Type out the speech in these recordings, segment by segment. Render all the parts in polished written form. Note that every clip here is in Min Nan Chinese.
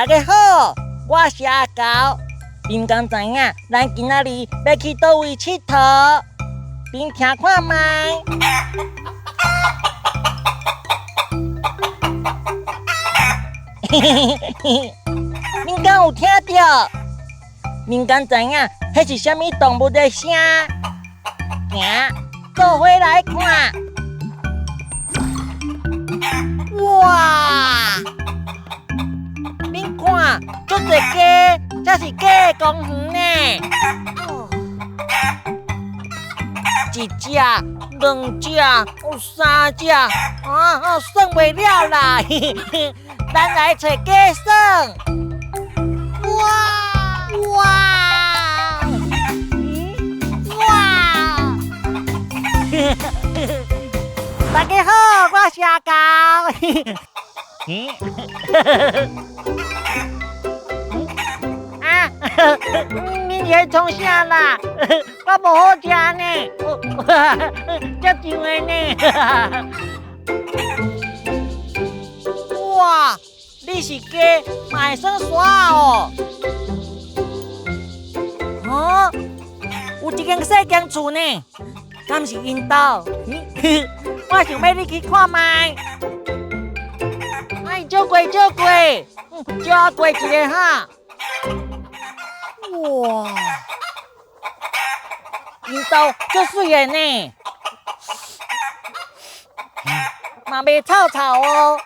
大家好，我是阿猴。恁敢知影，咱今仔日欲去佗位𨑨迌？恁聽看覓？恁敢有聽著？恁敢知影，彼是啥物動物的聲？行，做伙來看。哇！恁看，足濟雞，這是雞的公園呢。一隻、兩隻、三隻，啊啊，算袂了啦！咱來揣雞耍。哇哇！哇！大家好，我是阿猴。啊！恁在創啥啦？我無好食呢，遮上的呢。哇！你是雞，嘛會耍沙哦？哦，有一間細間厝呢，敢是𪜶兜？我想欲入去看覓。哎，借過借過，借我過一下哈。哇！𪜶兜足媠的呢，嘛袂臭臭哦。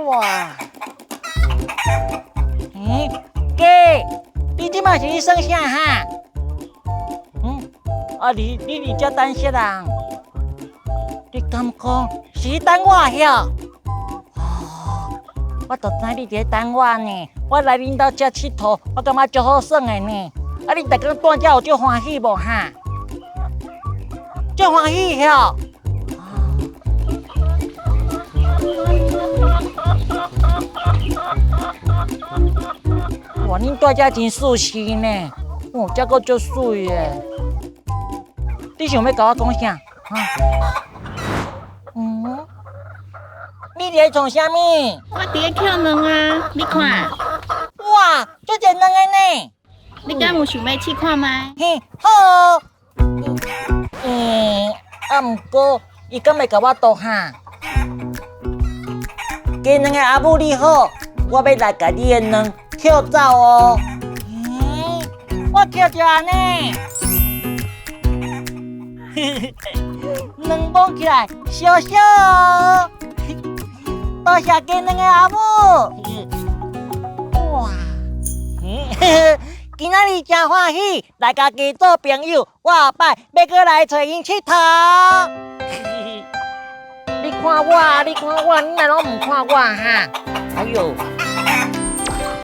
哇！嗯，雞，你這馬是咧耍啥哈？嗯，啊你佇遮等啥人？你敢講是咧等我遐？哦，我就知你佇咧等我呢。我來恁兜遮𨑨迌，我感覺足好耍的呢。啊，你逐工蹛遮有足歡喜無哈？足歡喜遐？哇，恁蹛遮真舒適呢，哦，遮閣足媠的。你想欲共我講啥？哈？嗯？你佇咧創啥物？我佇咧抾卵啊，你看。哇，足濟卵的呢！你敢有想欲試看覓？嘿，好。啊，毋過伊敢會共我啄哈？雞卵的阿母你好，我欲來共你的卵抾走哦。嗯，我抾著按呢，卵摸起來燒燒哦。多謝雞卵的阿母。哇，今仔日真歡喜，來共雞做朋友，我後擺欲閣來揣𪜶𨑨迌。你看我，你看我，你若攏毋看我哈？哎喲！